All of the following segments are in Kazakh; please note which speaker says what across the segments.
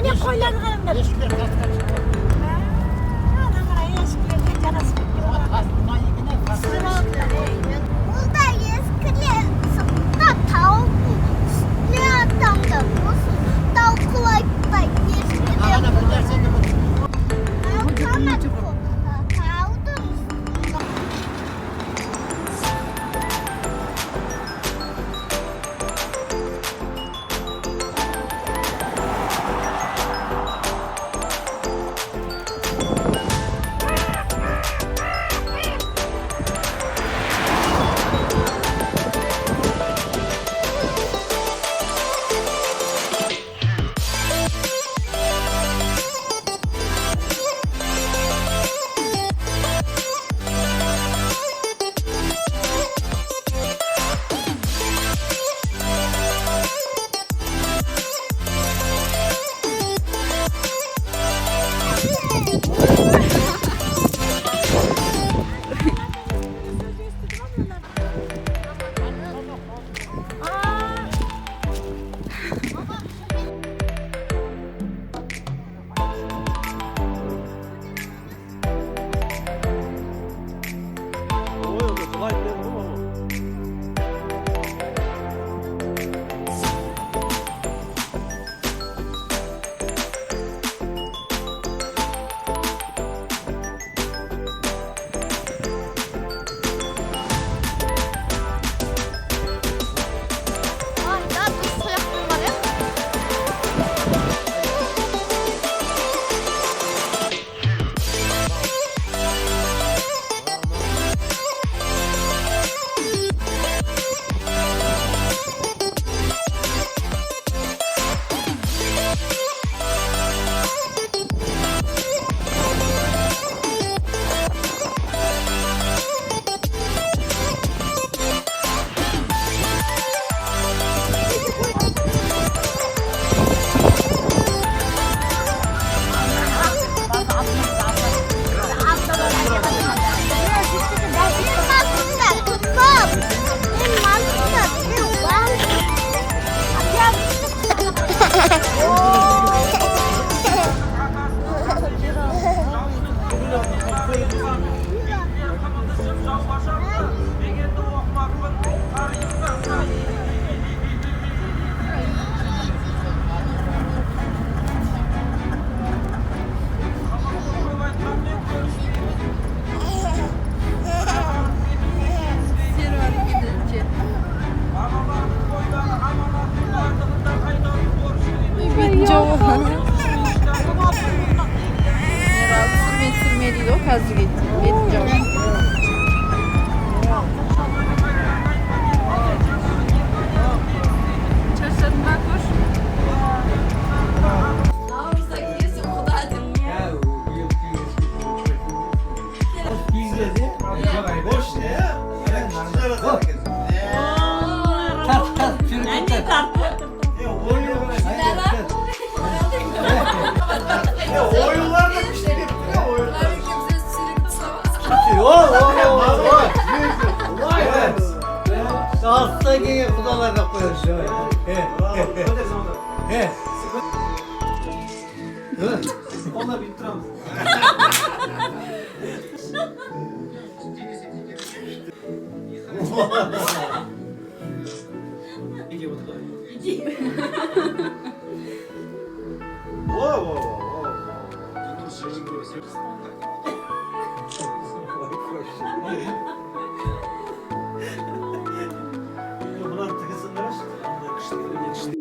Speaker 1: Әне, қойларды қараңдар.
Speaker 2: Ешкілер тасқа шыққан.
Speaker 1: Ана қара, ешкілерге жарасып кеткен олар.
Speaker 2: Тас мына екені тас.
Speaker 1: Сүзіп алыпты.
Speaker 3: Бұл да ескілер сыртта таудың үстіне атамды. Осы тау құлайтпай ешкілер.
Speaker 2: Ағана бір нәрсені ұмыт.
Speaker 3: Қанат таудың үстінде. Да, дұрыс қояқтың бар, иә? Мен басында кім бар? Мен басында біреу бар.
Speaker 4: Бетін жауып. Мирал, түсірме, түсірме дейді ғой қазірге дейін. Бетін жауып. Шаршадың ба, Кош? Наурызда келсін құда деп.
Speaker 5: Boş ne ya?
Speaker 2: Tart, tart, çürük
Speaker 1: Әне,
Speaker 2: tart.
Speaker 1: тартып отыр.
Speaker 5: Ya oyunlar da pişti gitti ya oyunlar.
Speaker 4: Kimse sürekli tutamaz.
Speaker 2: O, o, o, o. Altta келген құдаларға қояшы. He.
Speaker 5: Onlar bir tutamaz. Во, во, во, во. Мынаны тігісін қарашы, андай күшті, күшті.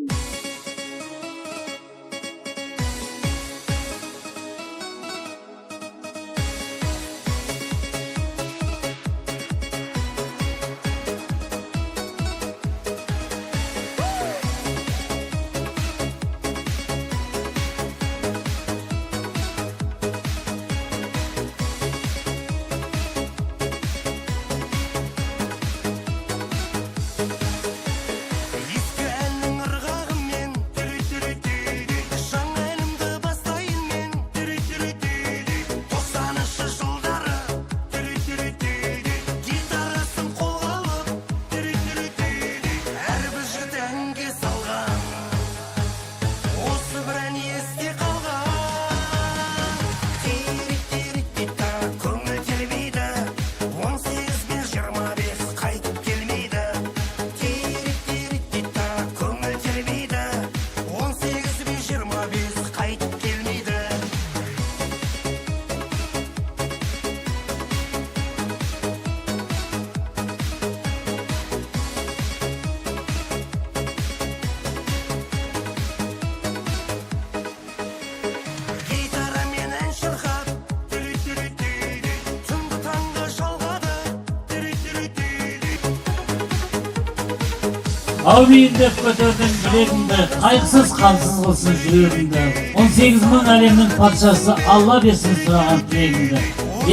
Speaker 6: Әумин деп көтердің білегіңді, қайғысыз қамсыз қылсын жүрегіңді. 18 мың әлемнің патшасы Алла берсін сұраған тілегіңді.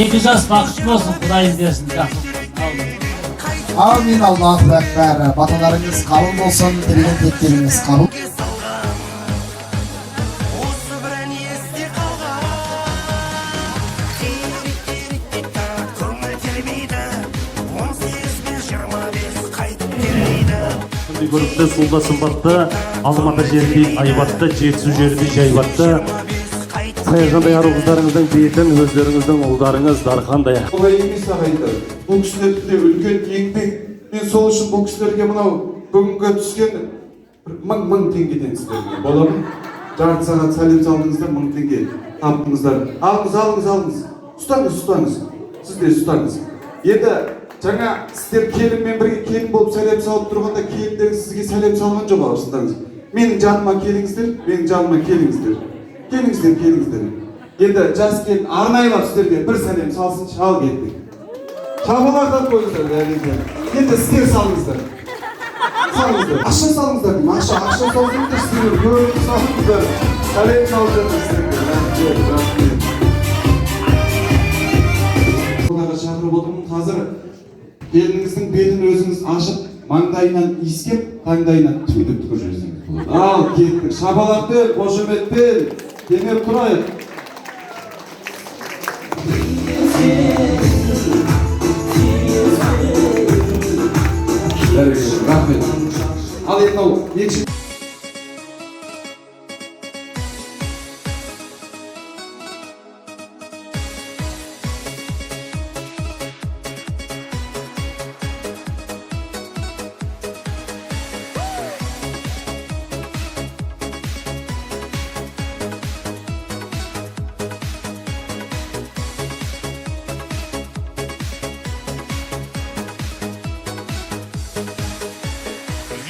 Speaker 6: Екі жас бақытты болсын, Құдайым берсін жақсылық.
Speaker 7: Әумин, Аллаху әкбар. Баталарыңыз қабыл болсын, тілеген тілектеріңіз қабыл.
Speaker 8: Осы бір ән есте қалған. Көңіл тербейді, 18 бен 25 қайтып келмейді.
Speaker 9: Құнды көрікті, сұлу сымбатты, Алматы жеріндей айбатты, Жетісу жеріндей жайбатты, саяжандай ару қыздарыңыздың бетін өздеріңіздің ұлдарыңыз дархандай.
Speaker 10: Олай емес, ағайындар. Бұл кісілерде де үлкен еңбек. Мен сол үшін бұл кісілерге мынау бүгінгі түскен бір мың теңгеден сіздерге бола ма? Жарты сағат сәлем салдыңыздар, 1000 теңге таптыңыздар. Алыңыз, алыңыз, алыңыз, ұстаңыз, ұстаңыз, сіз де ұстаңыз. Енді жаңа сіздер келінмен бірге келін болып сәлем салып тұрғанда, келіндеріңіз сізге сәлем салған жоқ. Ұстаңыз, менің жаныма келіңіздер, менің жаныма келіңіздер, келіңіздер, келіңіздер. Енді жас келін арнайылап сіздерге бір сәлем салсыншы. Ал кеттік, шапалақтап қойыңыздар, бәрекелді. Енді сіздер салыңыздар, салыңыздар, ақша салыңыздар деймін, ақша, ақша салыңыздар, сіздер көп салыңыздар. Сәлем салып жатыр сіздерге. Рахмет, рахмет. Ортаға шақырып отырмын. Қазір келініңіздің бетін өзіңіз ашып, маңдайынан иіскеп, таңдайынан түу деп түкіріп жіберсеңіз болады. Ал кеттік, шапалақпен, қошеметпен теңеп тұрайық. Бәрекелді, рахмет. Ал енді мынау екінші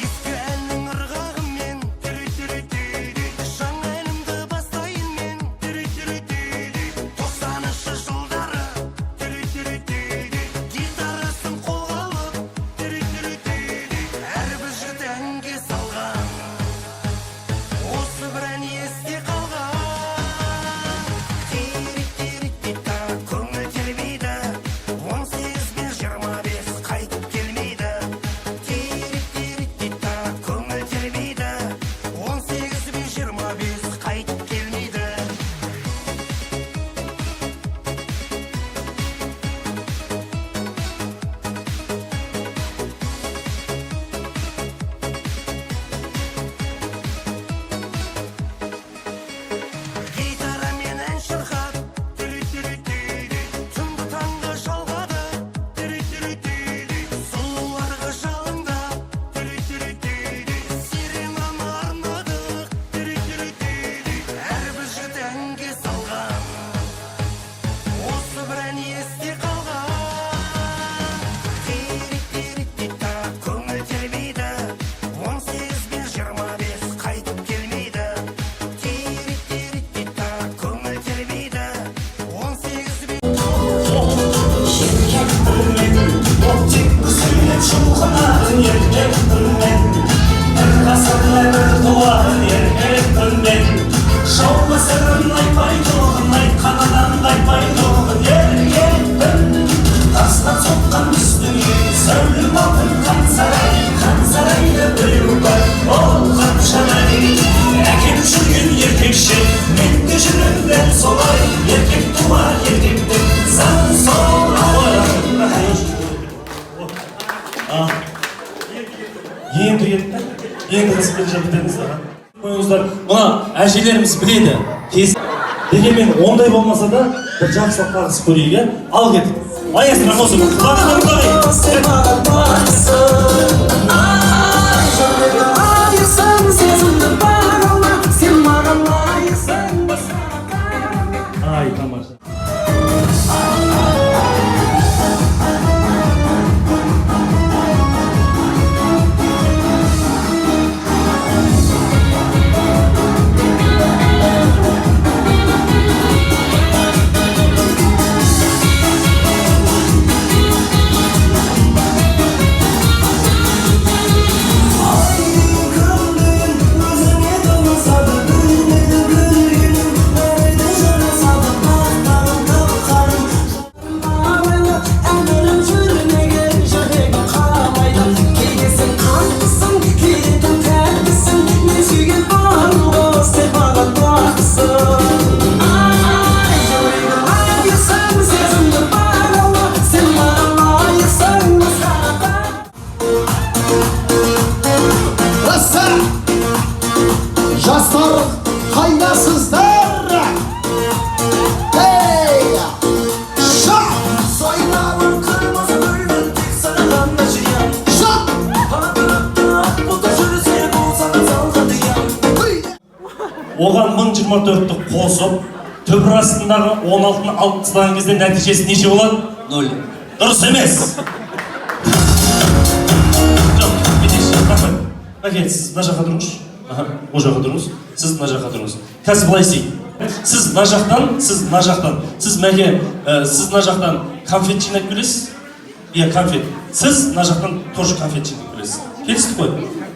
Speaker 8: Ескі әннің ырғағымен жаңа әнімді бастайын мен. 90-жылдары гитарасын қолға алып, әрбір жігіт әнге салған. Осы бір ән есте қалған. Көңіл тербейді, 18 бен 25 қайтып келмейді. Көңіл тербейді, 18 бен 25 қайтып келмейді. Гитарамен ән шырқап, түнді таңға жалғады. Сұлуларға жалындап, серенаны арнадық. Әрбір жігіт әнге салған. Осы бір ән есте қалған. Көңіл тербейді, 18 бен 25 қайтып келмейді. Көңіл тербейді, 18 бен
Speaker 6: Еркекпін мен, бір ғасырлы бір туатын еркекпін мен. Жауға сырын айтпайтұғын, айтқанынан қайтпайтұғын еркекпін. Тастан соққан біздің үй, зәулім алтын хан сарай. Хан сарайда біреу бар, ол Қапшағай. Әкем жүрген еркекше, мен де жүрем дәл солай. Еркек туар еркектің, заң солай.
Speaker 5: Енді кетті, енді қызып келе жатыр дедіңіз, аға. Қойыңыздар, мына әжелеріміз біледі кез. Дегенмен ондай болмаса да, бір жақсылап қағысып көрейік, иә. Ал кеттік, маэстро, музыка. Құлағына.
Speaker 8: Сен маған лайықсың.
Speaker 5: Ай, тамаша.
Speaker 7: Қайдасыздар? Ей! Ша!
Speaker 8: Soylanır kırmızı gülün tek sana anlaşıyan.
Speaker 7: Ша!
Speaker 8: Hatırlattı ak buta жүрсе болсаң салға диян.
Speaker 5: Оған 1024-ті қосып, түбір астындағы 16-ны алып тастаған кезде нәтижесі неше болады?
Speaker 2: 0.
Speaker 5: Дұрыс емес. Жоқ, бүйтейікші, рахмет. Мәке, сіз мына жаққа тұрыңызшы. Аха, ол жаққа тұрыңыз. Сіз мына жаққа тұрыңыз. Қазір былай істейік. Сіз мына жақтан, сіз мына жақтан. Сіз, Мәке, сіз мына жақтан конфет жинап келесіз. Иә, конфет. Сіз мына жақтан тоже конфет жинап келесіз. Келістік қой.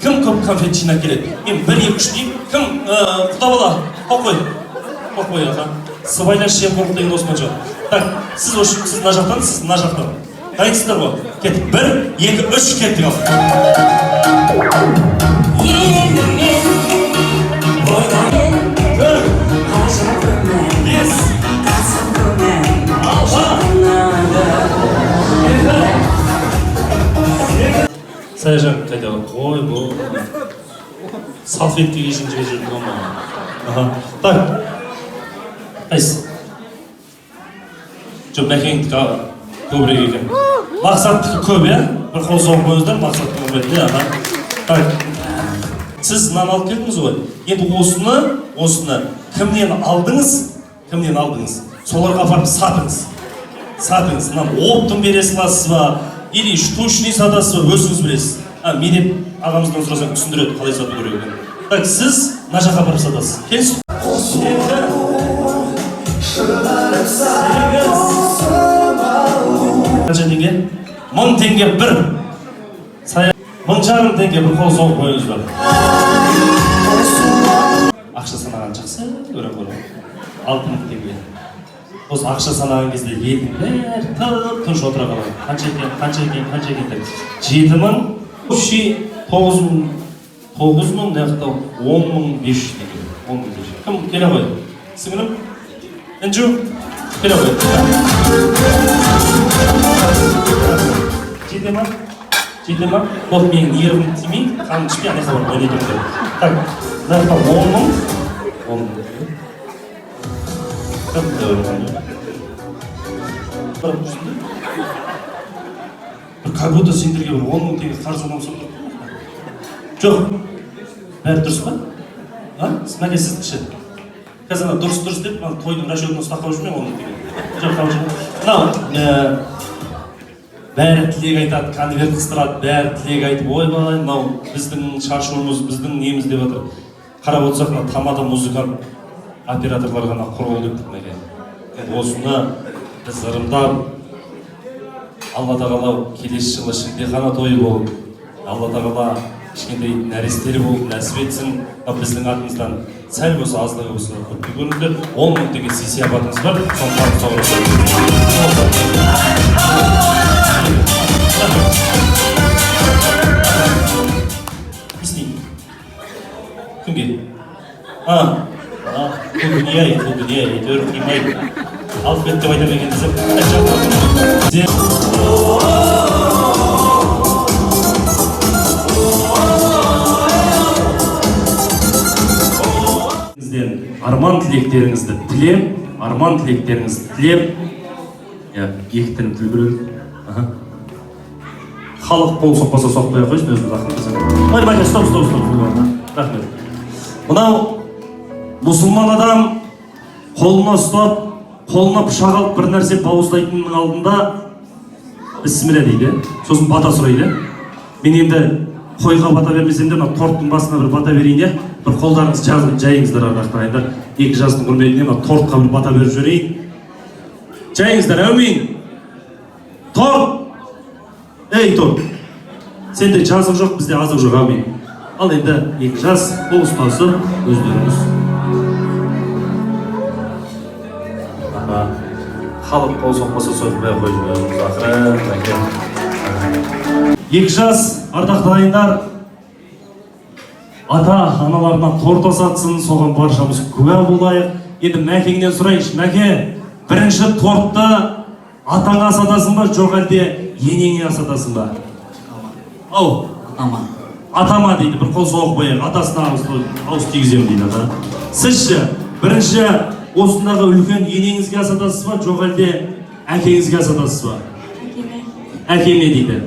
Speaker 5: Кім көп конфет жинап келеді? Мен 1, 2, 3 деймін. Кім, құда бала, қол қой. Қол қой, аха. Сыбайлас жемқорлық деген Османжан. Так, сіз осы, сіз мына жақтан, сіз мына жақтан. Дайынсыздар ғой? Кеттік. 1, 2, 3, кеттік ал. 4, 5, 6, 7. Саяжан қайда? Қой, бұл салфеткаге шейін жіберіп жүрді ғой маған. Аха. Так. Қайсысы? Жоқ, Мәкеңдікі көбірек екен. Мақсаттікі көп, иә? Бір қол соғып қойыңыздар, Мақсаттың құрметіне, аха. Так. Сіз мынаны алып келдіңіз ғой. Енді осыны кімнен алдыңыз? Кімнен алдыңыз? Соларға апарып сатыңыз. Сатыңыз. Мынаны оптом бере саласыз ба? Или штучный сатасыз ба? Өзіңіз білесіз. Медет ағамыздан сұрасаң түсіндіреді қалай сату керек екенін. Так, сіз мына жаққа апарып сатасыз. Келісіз? Қанша теңге? 1000 теңге бір. 1500 теңге бір қол соғып қойыңыздар. Ақша санаған жақсы көремін ғой. 6000 теңге. Осы ақша санаған кезде елдің бәрі тып-тыныш отыра қалады. Қанша екен, қанша екен, қанша екен деп. 7000, общий 9000, 9000, мына жақта 10500 теңге. 10500. Кім келе қойды? Сіңілім? Інжу? Келе қой. Жете ма? Жете ма? Болды, менің нервім тимей, қаным ішпей, ана жаққа барып ойнай кетемін. Так, мына жақта 10000. 10000. Бір как будто сендерге бір 10000 теңге қарыз болған ұқсап тұр. Жоқ. Бәрі дұрыс па? А? Мәке, сіздікі ше? Қазір ана дұрыс дұрыс деп, ана тойдың расчетына ұстап қалып жүрмей 10000 теңге. Жоқ, қалып жүрмей. Мынау, бәрі тілек айтады, конверт қыстырады, бәрі тілек айтып, ойбай, мынау біздің шашуымыз, біздің неміз деп жатыр. Қарап отырсақ, мына тамада музыкант операторлар ғана құр қол деп тұр мәке. Енді осыны біз ырымдап, Алла тағала келесі жылы шілдехана тойы болып, Алла тағала кішкентай нәрестелі болып нәсіп етсін. Мына біздің атымыздан сәл болса аздығы болса көпке көріңдер. 10000 теңге сый сияпатыңыз бар, соны барып соғып. Не істеймін? Кімге? Бұл дүние ай, бұл дүние ай, әйтеуір қимай. Алып кет деп айтам екен десем, арман тілектеріңізді тілеп, арман тілектеріңізді тілеп, иә, екі тілім тіл біреу. Аха. Халық қол соқпаса соқпай ақ қойсын, өзіміз ақын десең. Ой, Мәке, стоп, стоп, стоп, стоп. Рахмет. Мынау мұсылман адам қолына ұстап, қолына пышақ алып бір нәрсе бауыздайтынның алдында бісміллә дейді, сосын бата сұрайды. Мен енді қойға бата бермесем де, мына торттың басына бір бата берейін, иә? Бір қолдарыңызды жайыңыздар, ардақты ағайындар. Екі жастың құрметіне мына тортқа бір бата беріп жіберейін. Жайыңыздар, әумин. Торт! Ей, торт! Сенде жазық жоқ, бізде азық жоқ, әумин. Ал енді екі жас қол ұстасып өздеріңіз. Аха. Халық қол соқпаса соқпай ақ қойыңыз, ақыры, мәке. Екі жас ардақты ағайындар, ата аналарына торт асатсын, соған баршамыз куә болайық. Енді Мәкеңнен сұрайыншы, Мәке, бірінші тортты атаңа асатасың ба, жоқ әлде енеңе асатасың ба? Ау.
Speaker 2: Атама.
Speaker 5: Атама дейді, бір қол соғып қояйық. Атасына ауыз тигіземін дейді, аға. Сіз ше, бірінші осындағы үлкен енеңізге асатасыз ба, жоқ әлде әкеңізге асатасыз ба?
Speaker 1: Әкеме.
Speaker 5: Әкеме дейді.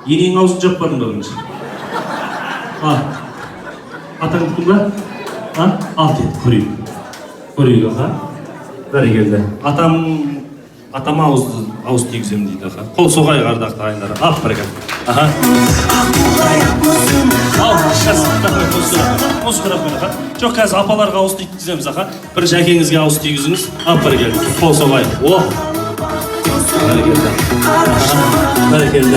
Speaker 5: Енеңнің аузын жаппадың ба бірінші? А, атаңдікі ба? А, ал кет, көрейік. Көрейік, аға. Бәрекелді. Атама ауыз тигіземін дейді, аға. Қол соғайық, ардақты ағайындар. Ап, бәрекелді. Аха. Ал, сейчас, рахмет, осы рахмет, аға. Жоқ, қазір апаларға ауыз тигіземіз, аға. Бірінші әкеңізге ауыз тигізіңіз. Ап, бәрекелді. Қол соғайық. О! Бәрекелді. Аха, бәрекелді.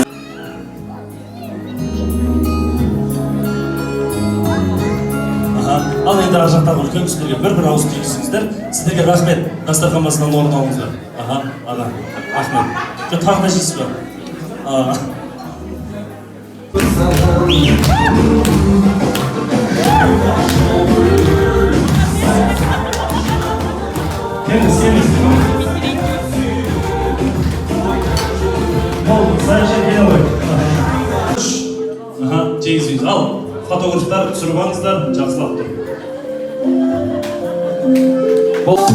Speaker 5: Аха. Ал енді ар жақтағы үлкен кісілерге бір-бір ауыз тигізіңіздер. Сіздерге рахмет. Дастархан басынан орын алыңыздар. Аха, аға, рахмет. Жоқ, тағы да жейсіз ба? А. Келіңіз, келіңіз. Болды, Саяжан келе ғой. Аха, жегізбейміз. Ал, фотографтар түсіріп алыңыздар, жақсылап тұр. Болды.